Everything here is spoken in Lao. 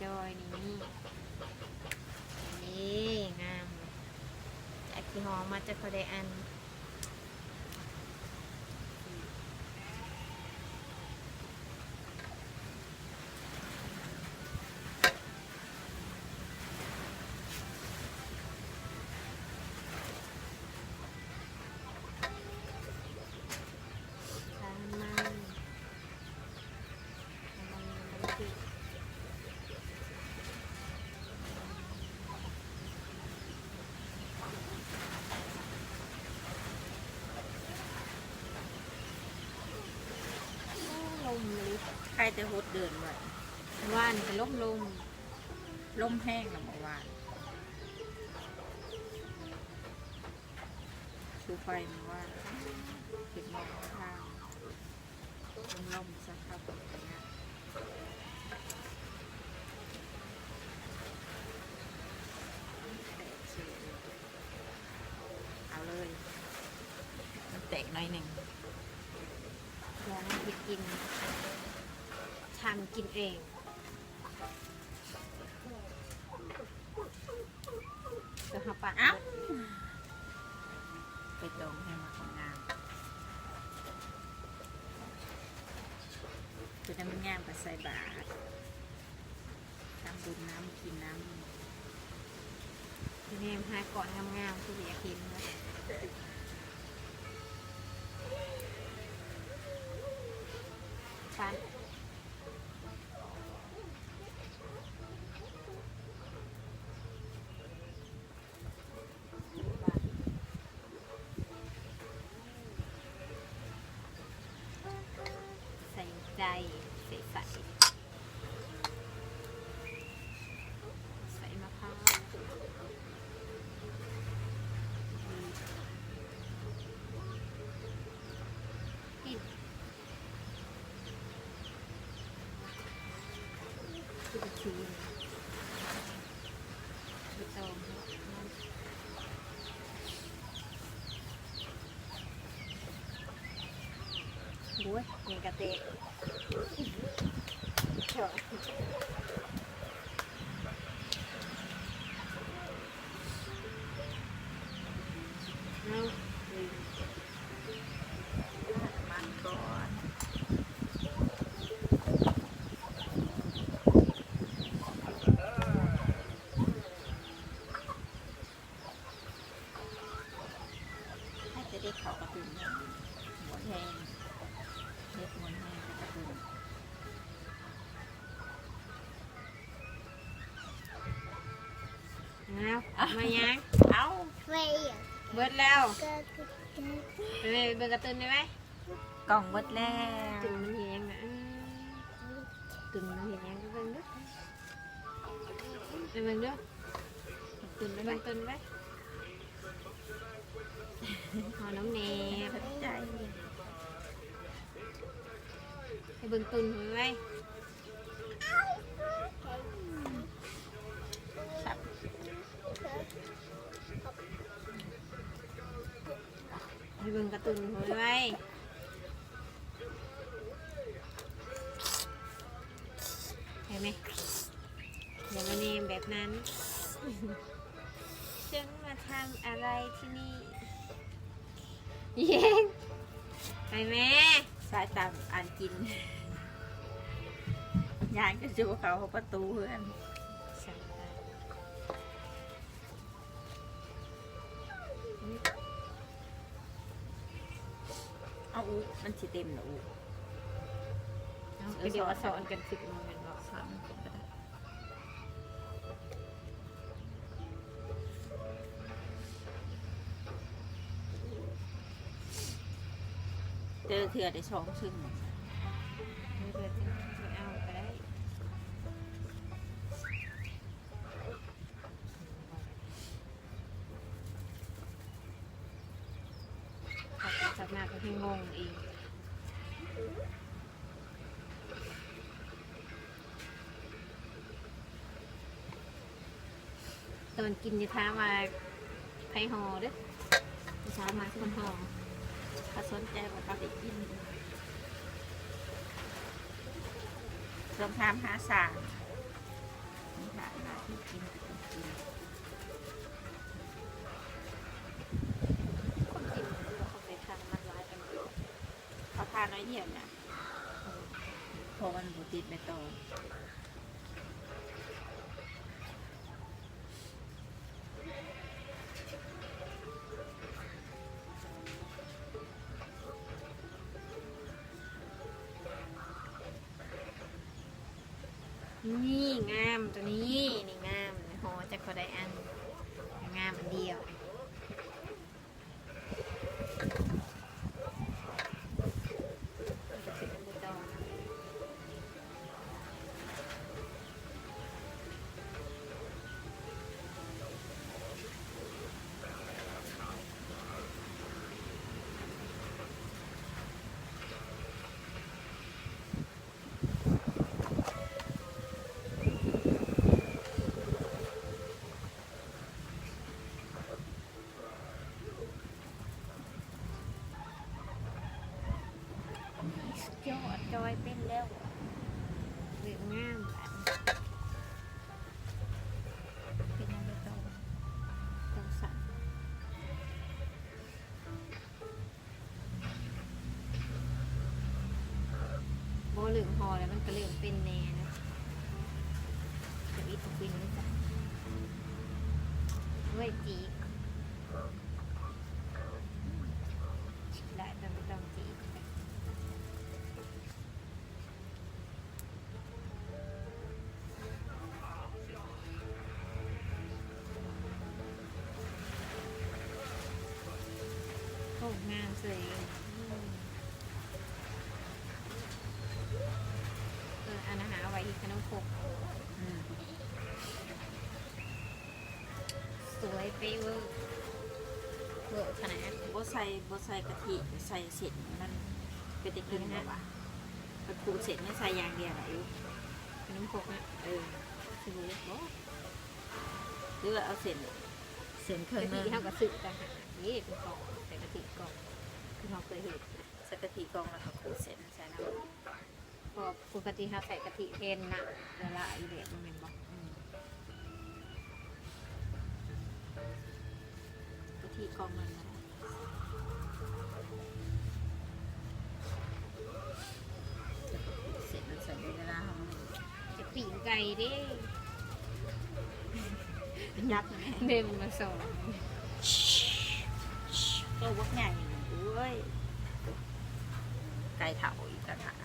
ຈອຍນີ້ ເອີ ງາມ ຈາກທີ່ຫໍ່ມາຈັກເທົ່າໃດອັນ. ລົມເລີຍ ໃຄແຕ່ຫົດເດີ່ນໄວ້ ວານກໍລົມ ລົມ ລົມແຮງນຳເມື່ອວານ. ສູ່ໄຟເມື່ອວານ ເປັນໝອກທາງ ລົມໆ ສະຄັບ ເອົາເລີຍ ມັນແຕກໜ້ອຍໜຶ່ງ ເຮັດກິນ ທຳກິນເອງ. ເອົາ ໄປຕອງໃຫ້ມັນງາມ ເປັນງາມກໍໃສ່ບາດ ທຳບຸນນຳ ກິນນຳ. ແນມຫາກ້ອນງາມໆ ຄືຢາກເຫັນເນາະ ປັ້ນ. ໃສ່ໃຈ ໃສ່ໃສ່ ໃສ່ມະພ້າວ ໂອ້ຍ ແມ່ນກະແຕກ. ເອົາ ມັນກ່ອນ ໃຫ້ແຕ່ເດັກເຂົາກະຕຸ້ນ ໝົດແຮງ ເຮັດໝົດແຮງກະຕຸ້ນ. ເອົາ ມາຍັງ ເອົາ ເບິດແລ້ວ ໄປເບິ່ງກາຕູນໄດ້ໄວ ກ້ອງເບິດແລ້ວ ກາຕູນມັນເຮັດຫຍັງນະ ເອີ ກາຕູນມັນເຮັດຫຍັງ ໄປເບິ່ງດູ ໄປເບິ່ງດູ ກາຕູນໄປເບິ່ງ ກາຕູນໄປ ເອົານ້ຳແດ່ ຂອບໃຈ ໄປເບິ່ງຕູນໄວ ໄປເບິ່ງກາຕູນໄວ ເຫັນໄໝ ຢ່າມາແນມແບບນັ້ນ ເຊິ່ງມາທຳອະໄລທີ່ນີ້ ເຢັນ ໄປແມ່ ສາຍຕາອັນກິນ ຍ່າງຈະຈູເຂົ້າປະຕູເຮືອນ ເອົາອຸ ມັນຊິເຕັມລະອຸ ເອົາ ເອີ ກະດຽວເອົາຊ້ອນກັນຂຶ້ນມາແມ່ນບໍ່ ຊ້ອນກັນກະໄດ້ ແຕ່ລະເທື່ອໄດ້ສອງຊຶ້ງ ເອີ ເອົາກະໄດ້. ຄັກມາກກະຄືງົງອີກ ຕອນກິນຢ່າຖາມວ່າໃຜຫໍ່ເດີ້ ຖາມຫາຄົນຫໍ່ ຖ້າສົນໃຈວ່າເຂົາໄດ້ກິນ ຕ້ອງຖາມຫາຊ່າງ. ຖ້າໜ້າກິນກໍຕ້ອງກິນ ຄົນກິນກໍຄືວ່າເຂົາໃສ່ຖ່ານນ້ຳມັນຫຼາຍປານໃດ ເອົາຖ່ານໜ້ອຍດຽວນະ ເພາະມັນບໍ່ຕິດໃບຕອງ. ນີ້ງາມ ໂຕນີ້ ນີ້ງາມ ຫໍ່ຈັກພໍໄດ້ອັນ ງາມອັນດຽວ. ຍອດ ຈອຍເປັນແລ້ວ ເລີ່ມງາມບາດນີ້ ເປັນຫຍັງບໍ່ຕ້ອງ ຕ້ອງສັ່ນ ບໍ່ເລີ່ມຫໍ່ແລ້ວມັນກໍເລີ່ມເປັນແນ່ນະ ຈະອິດບໍ່ເປັນເລີຍຈ້ະ ເມື່ອຍຈີກ ໄດ້ ແຕ່ບໍ່ຕ້ອງຈີກ. ໂອ້ ງາມເສີຍ ເອີ ອັນນັ້ນຫາເອົາໄວ້ເຮັດຂະໜົມຄົກ ອືມ ສວຍເປເວີ ເວີຂະໜາດ ບໍ່ໃສ່ ບໍ່ໃສ່ກະທິ ໃສ່ເສັ້ນ ມັນເປັນຕາກິນບໍ່ວະ? ກະຂູດເສັ້ນໃສ່ຢ່າງດຽວນະ ເອີ ຂະໜົມຄົກນະ ເອີ ຊິບໍ່ເຮັດບໍ່? ຫຼືວ່າເອົາເສັ້ນ ເສັ້ນເຄິ່ງໜຶ່ງ ກະທິເຮົາກໍຊື້ຕ່າງຫາກເດ້ ເປັນກ່ອງ ໃສ່ກະທິກ່ອງ ຄືເຮົາເຄີຍເຮັດນະ ໃສ່ກະທິກ່ອງ ແລ້ວກໍຂູດເສັ້ນໃສ່ນຳ. ເພາະປົກກະຕິເຮົາໃສ່ກະທິແທນນ້ຳລະລາຍຢູ່ແລ້ວ ບໍ່ແມ່ນບໍ່? ອືມ ກະທິກ່ອງໜຶ່ງນະ ເສັ້ນມັນໃສ່ເວລາເຮົາ ຈະປີ້ງໄກ່ເດ້ ຍັດແມ່ ເດ້ ມັນມາສອນ ໂຕບັກໃຫຍ່ ໂອ້ຍ ໄກ່ເຖົ້າອີກຕ່າງຫາກ.